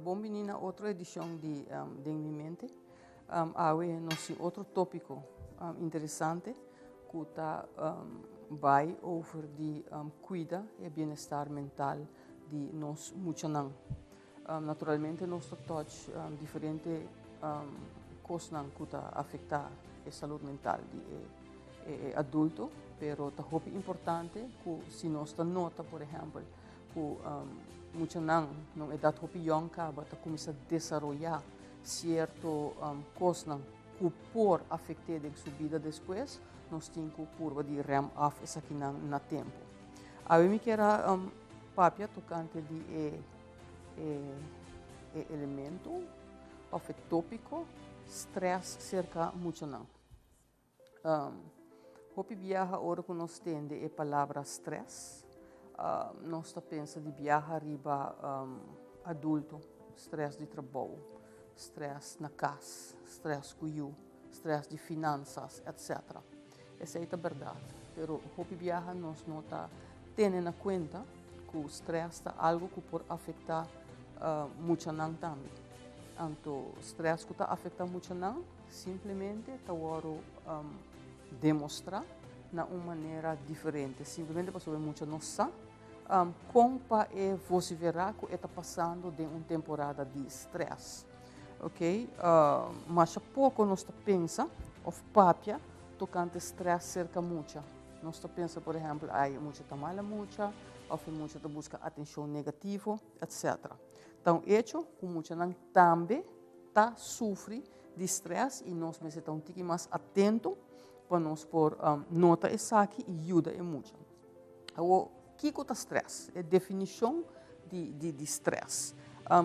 Bon bini na otro edicion di Den Mi Mente. Awe nos tin otro topico interesante cu ta bay over di cuida e bienestar mental di nos muchanan. Naturalmente nos ta touch diferente cosnan cu ta afecta e salud mental di e adulto, pero ta hopi importante cu si nos ta nota, por ehempel, cu muchanan na un edad hopi yong caba ta cuminsa desaroya cierto cosnan cu por afecte den su bida despues, nos tin cu purba di rem af esakinan na tempo. Awe mi kier a papia tocante di e elemento of e topico stress cerca muchanan. Hopi biaha ora ku nos tende e palabra stress, nos ta pensa di biaha riba adulto, stress di trabou, stress na kas, stress ku yu, stress di finansas, etc. Esei ta bèrdat, pero hopi biaha nos no ta tene na kuenta ku stress ta algu ku por afektá muchanan tambe. Anto stress ku ta afektá muchanan simplemente ta wòrdu demostrá na un manera diferente, simplemente pasobra e mucha no sa kon pa e vosiferá ku e ta pasando den un temporada di strès. Ok, masha poko nos ta pensa òf papia tokante strès serka mucha. Nos ta pensa por ehèmpel, ai e mucha ta mala mucha òf e mucha ta buska atenshon negativo, etcetera. Ta un echo ku muchanan tambe ta sufri di stress y nos mester ta un tiki mas atento pa nos por nota esaki y yuda e mucha. Awor, kiko ta stress? E definicion di stress.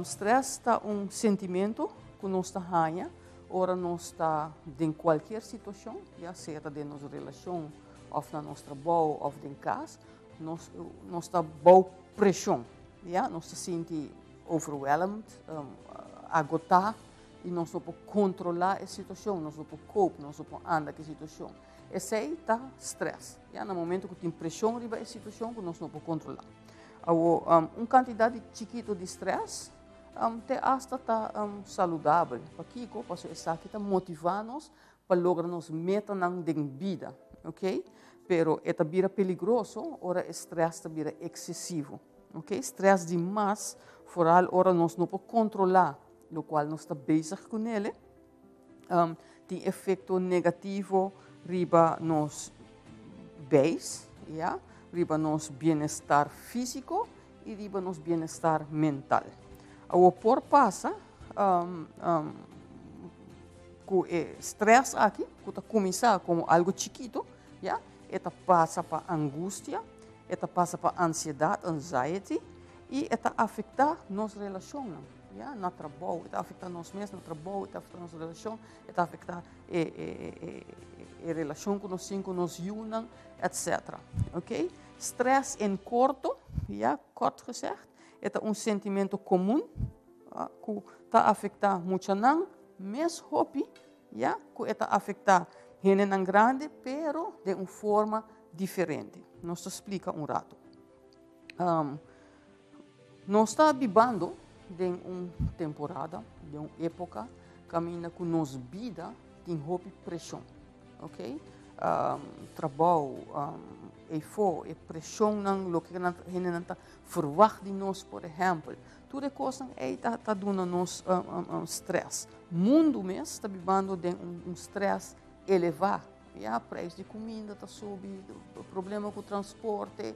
Stress ta un sentimento cu nos ta haña ora nos ta den cualkier situacion, ya sea ta den nos relacion of na nos trabou of den cas, nos ta bou presion, ya, nos ta sinti overwhelmed, agotá i nos no por kontrolá e situashon, nos no por cope, nos no por anda ku e situashon. Esei ta stress. Ya, na momento ku tin preshon riba e situashon ku nos no por kontrolá. Awor, un kantidat di chikitu di stress te asta ta saludabel. Pakiko? Pasobra esaki ta motivá nos pa logra nos metanan den bida, ok? Pero e ta bira peligroso ora e stress ta bira eksesivo, ok? Stress di mas, foral ora nos no por kontrolá lokual nos ta bezig kunele, tin efekto negativo riba nos beis, ya, riba nos bienestar físiko i riba nos bienestar mental. Awor por pasa ku e stress aki, ku ta kuminsá komo algu chikitu, ya, e ta pasa pa angustia, e ta pasa pa ansiedat, anxiety, i e ta afektá nos relashonnan, ya, na trabou, e ta afektá nos mes na trabou, e ta afektá nos relashon, e ta afektá e e e e relashon ku nos tin ku nos yunan, etcetera. Oké, stress en korto, ya, kort gezegd, e ta un sentimentu komun ku ta afektá muchanan mes hopi, ya, ku e ta afektá hendenan grandi, pero den un forma diferente. Nos ta splika un ratu. Nos ta bibando den un temporada, den un époka kaminda ku nos bida tin hopi preshon, ok. Trabou, eyfo, e preshonnan, loke nan hendenan ta ferwagt di nos, por ehèmpel. Tur e kosnan ei ta ta duna nos strès. Mundu mes ta bibando den un strès elevá. Ya, prijs di kuminda ta subi, problema ku transporte,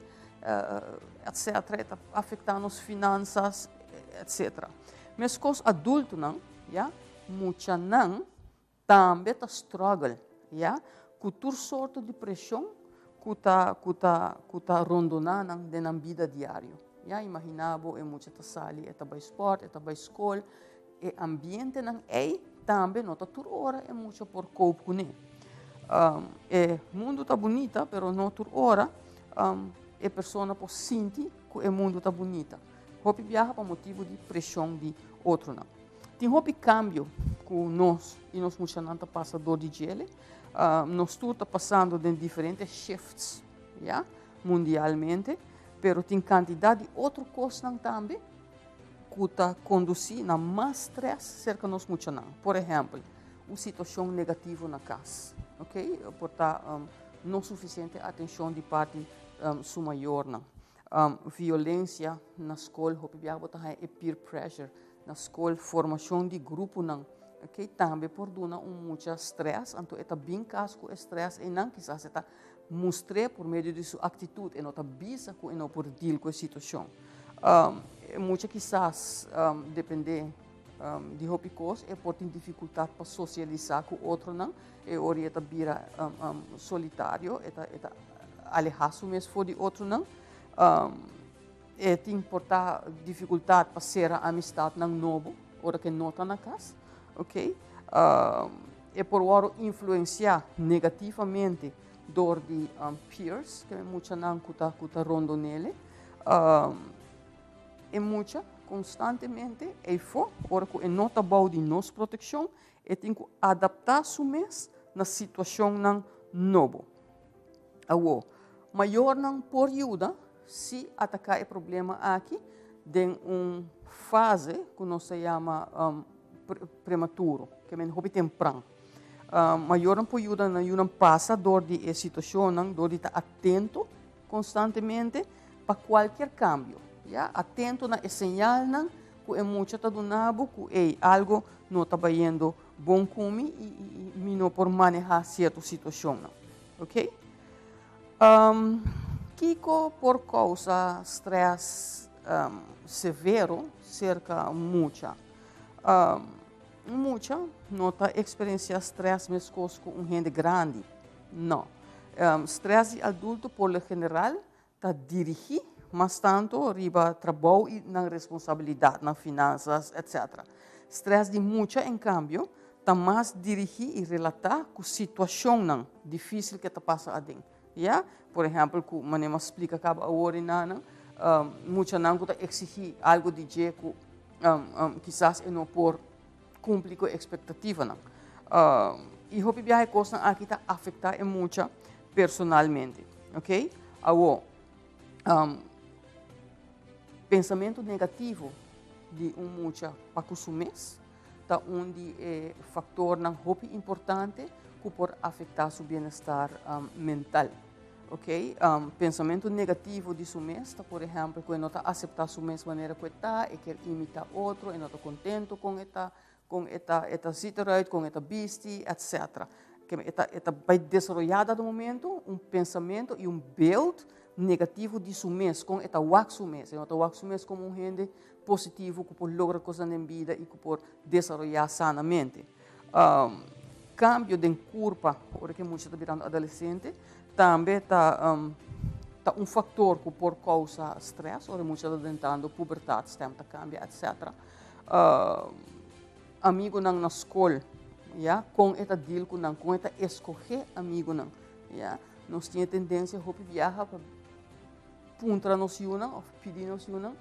etcetera, e ta afektá nos finansas, etcetera. Meskos adultonan, ya, muchanan tambe ta struggle, ya, ku tur sorto di preshon ku ta ku ta ku ta rondoná nan den nan bida diario. Ya, imaginá bo e mucha ta sali, e ta bai spòrt, e ta bai skol, E ambientenan ei tambe no ta tur ora e mucha por cope kuné. E mundu ta bunita, pero no tur ora e persona por sinti ku e mundu ta bunita. Hopi biaha pa motibu di preshon di otronan. Tin hopi kambio ku nos i nos muchanan ta pasa dor di djele. Nos tur ta pasando den diferente shifts, ya, mundialmente, pero tin kantidat di otro kosnan tambe. ku ta kondusí na mas strès serka nos muchanan. Por ehèmpel, un situashon negativo na kas, ok, por ta no sufisiente atenshon di parti su mayornan. Violensia na skol, hopi biaha bo ta haña e peer pressure na skol, formashon di gruponan, ok, tambe por duna un mucha strès, anto e ta bin kas ku e strès einan, kisas e ta mustr'é por medio di su aktitut, e no ta bisa ku e no por deal ku e situashon. E mucha kisas dependé di hopi kos, e por tin difikultat pa sosialisá ku otronan, e ora e ta bira solitario, e ta e ta alehá su mes for di otronan. E tin por ta difikultat pa sera amistatnan nobo ora ku e no ta na kas, ok. E por wòrdu influensiá negativamente dor di peers, ke muchanan ku ta ku ta rondon'é. E mucha konstantemente eifó, ora ku e no ta bou di nos protekshon, e tin ku adaptá su mes na situashonnan nobo. Awor, mayornan por yuda si ataká e problema aki den un fase ku nos ta yama prematuro, ke men hopi tempran. Mayornan por yuda nan yunan pasa dor di e situashonnan dor di ta atento konstantemente pa kualkier kambio, ya. Atento na e señalnan ku e mucha ta duna bo ku ey algo no ta bayendo bon ku mi i mi no por manehá sierto situashonnan. Ok. Kiko por kousa strès severo serka un mucha? Un mucha no ta eksperensiá strès meskos ku un hende grandi. No. Strès di adulto por lo general ta dirigí mas tantu riba trabou i nan responsabilidatnan, finansas, etc. Strès di mucha, en kambio, ta mas dirigí i relatá ku situashonnan difísil ke ta pasa aden. Ya? Por ehèmpel, ku manera mi a splika kaba awor i nanan, muchanan ku ta eksigí algu di dje ku kisas e no por kumpli ku e ekspektativanan. I hopi biaha e kosnan aki ta afektá e mucha personalmente. Ok? Awor, pensamentu negativo di un mucha pa ku su mes ta un di e faktornan hopi importante ku por afektá su bienestar mental. Ok? Pensamentu negativo di su mes ta por ehèmpel ku e no ta aseptá su mes manera ku e ta, e kier imitá otro, e no ta kontentu kon e ta, kon e ta e ta ziet eruit, kon e ta bisti, etcetera. E ta e ta bai desaroyá dado momento un pensamentu i un beeld negativo di su mes, kon e ta wak su mes. E no ta wak su mes komo un hende positivo ku por logra kosnan den bida i ku por desaroyá sanamente. Kambio den kurpa ora ku e mucha ta birando adolesente tambe ta ta un faktor ku por kousa strès ora e mucha ta drentando pubertat, stèm ta kambia etcetera. Amigunan na skol, ya, kon e ta deal ku nan, kon e ta eskohé amigunan, ya. Nos tin e tendensia hopi biaha pa puntra nos yunan òf pidi nos yunan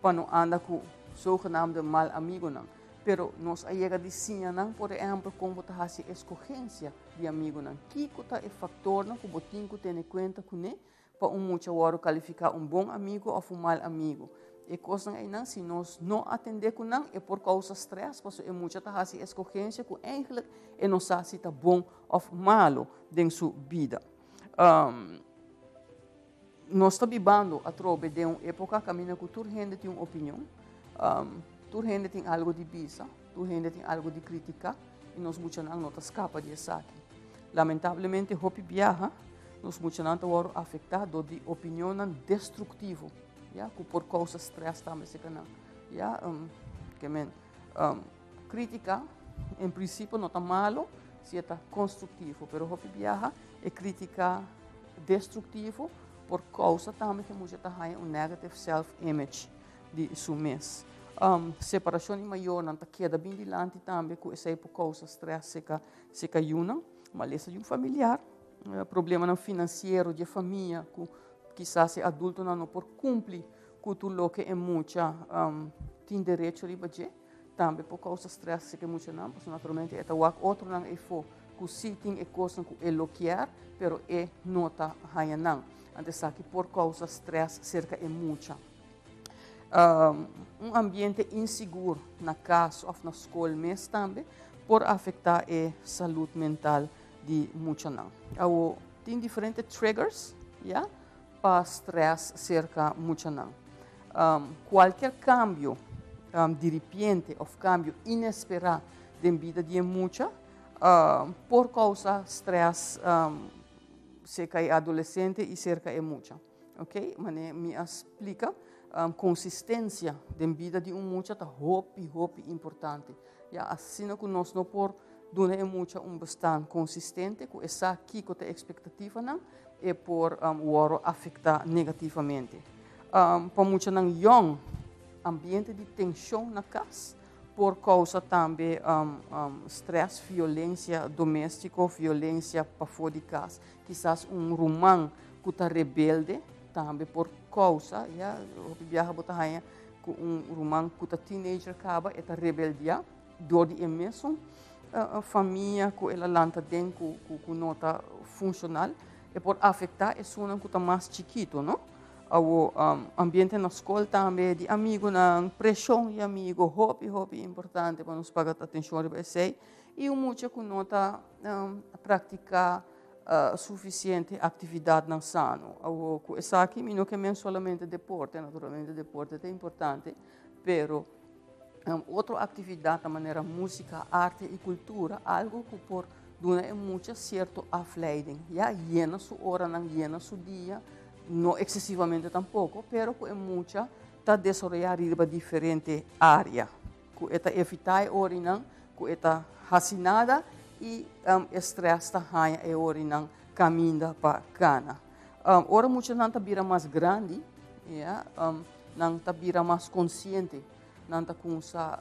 pa no anda ku zogenaamde mal amigunan. Pero nos a yega di siña nan, por ehèmpel, kon bo ta hasi eskohensia di amigunan. Kiko ta e faktornan ku bo tin ku tene kuenta kuné pa un mucha wòrdu kalifiká un bon amigu òf un mal amigu? E kosnan einan, si nos no atendé ku nan, e por kousa strès, pasobra e mucha ta hasi eskohensia ku eigentlik e no sa si ta bon òf malu den su bida. Nos ta bibando atrobe den un époka kaminda ku tur hende tin un opinion, tur hende tin algu di bisa, tur hende tin algu di kritiká i nos muchanan no ta skapa di esaki. Lamentablemente hopi biaha nos muchanan ta wòrdu afektá dor di opinionnan destruktivo, ya, ku por kousa strès tambe serka nan. Ya, ke men krítika en prinsipio no ta malu si e ta konstruktivo, pero hopi biaha e krítika destruktivo por kousa tambe ku e mucha ta haña un negative self image di su mes. Separashon di mayornan ta keda bin dilanti tambe ku esei por kousa strès serka serka yunan, malesa di un familiar, problemanan finansiero di e famia ku kisas e adultonan no por kumpli ku tur loke e mucha tin derecho riba dje. Tambe por kousa strès serka e muchanan, pasobra naturalmente e ta wak otronan eifó ku sí tin e kosnan ku e lo kier, pero e no ta haña nan. Anto esaki por kousa strès serka e mucha. Un ambiente insigur na cas of na scol mes tambe por afecta e salud mental di muchanan. Awo tin diferente triggers, ya, pa stress cerca muchanan. Cualkier cambio diripiente of cambio inespera den bida di e mucha por causa stress cerca e adolescente y cerca e mucha. Ok, mane mi a splica, consistencia den bida di un mucha ta hopi, hopi importante. Ya, asina cu nos no por duna e mucha un bestaan consistente, cu e sa kico ta e expectativanan, e por worde afecta negativamente. Pa muchanan jong, ambiente di tension na cas por causa tambe stress, violencia domestico, violencia pafo di cas. Kisas un ruman ku ta rebelde tambe por kousa, ya, hopi biaha bo ta haña ku un ruman ku ta teenager kaba e ta rebeldiá dor di e mesun famia ku el a lanta den ku ku no ta funshonal, e por afektá esunnan ku ta mas chikitu, no? Awo ambiente na skol tambe, di amigunan, preshon di amigu, hopi hopi importante pa nos paga atenshon riba esei. I un mucha ku no ta praktiká sufisiente aktividatnan sano. Awor ku esaki mi no ke men solamente deporte, naturalmente deporte ta importante, pero otro aktividatnan manera músika, arte i kultura, algu ku por duna e mucha sierto afleiding, ya, yena su oranan, yena su dia, no eksesivamente tampoko, pero ku e mucha ta desaroyá riba diferente área. Ku e ta evitá e orinan ku e ta hasi nada i e strès ta haña e orinan kaminda pa kana. Ora muchanan ta bira mas grandi, ya, nan ta bira mas konsiente, nan ta kumsa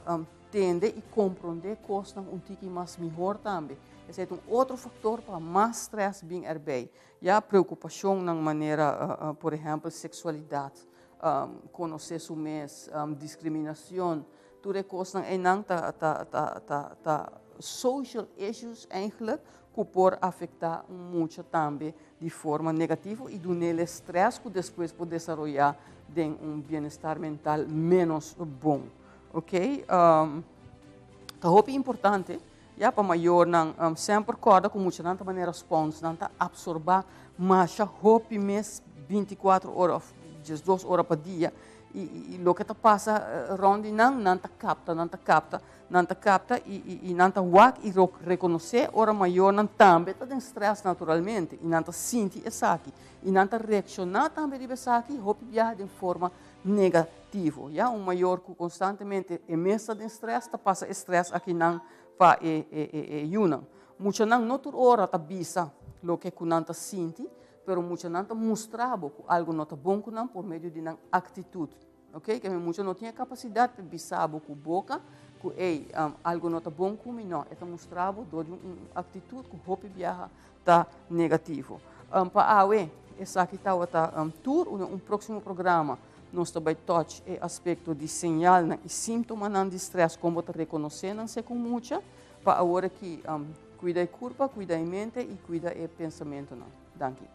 tende i komprondé kosnan un tiki mas mihor tambe. Esei ta un otro faktor pa mas strès bin erbei. Ya, preokupashonnan manera, por ehèmpel, seksualidat, konosé su mes, diskriminashon, tur e kosnan einan ta ta ta ta ta social issues eigenlijk ku por afektá un mucha tambe di forma negativo i dun'el e strès ku despues por desaroyá den un bienestar mental ménos bon. Oké, ta hopi importante ya pa mayornan semper kòrda ku muchanan ta manera spons, nan ta apsorbá masha hopi mes 24 ora òf 12 ora pa dia i loke ta pasa rònt di nan, nan ta kapta, nan ta kapta, nan ta kapta i nan ta wak i rekonosé ora mayornan tambe ta den strès naturalmente i nan ta sinti esaki i nan ta reakshoná tambe riba esaki hopi biaha den forma negativo. Ya, un mayor ku konstantemente e mes ta den strès ta pasa e strès akinan pa e e yunan. Muchanan no tur ora ta bisa loke ku nan ta sinti, pero muchanan ta mustra bo ku algu no ta bon ku nan por medio di nan aktitut. Ok, ke mucha no tin e kapasidat pa bisa bo ku boka ku ey, algu no ta bon ku mi, no, e ta mustra bo dor di un aktitut ku hopi biaha ta negativo. Pa awe esaki tabata tur. Den un próksimo programa nos ta bai touch e aspekto di señalnan i síntomanan di strès, kon bo ta rekonosé nan segun mucha. Pa awor aki kuida e kurpa, kuida e mente i kuida e pensamentunan. Danki.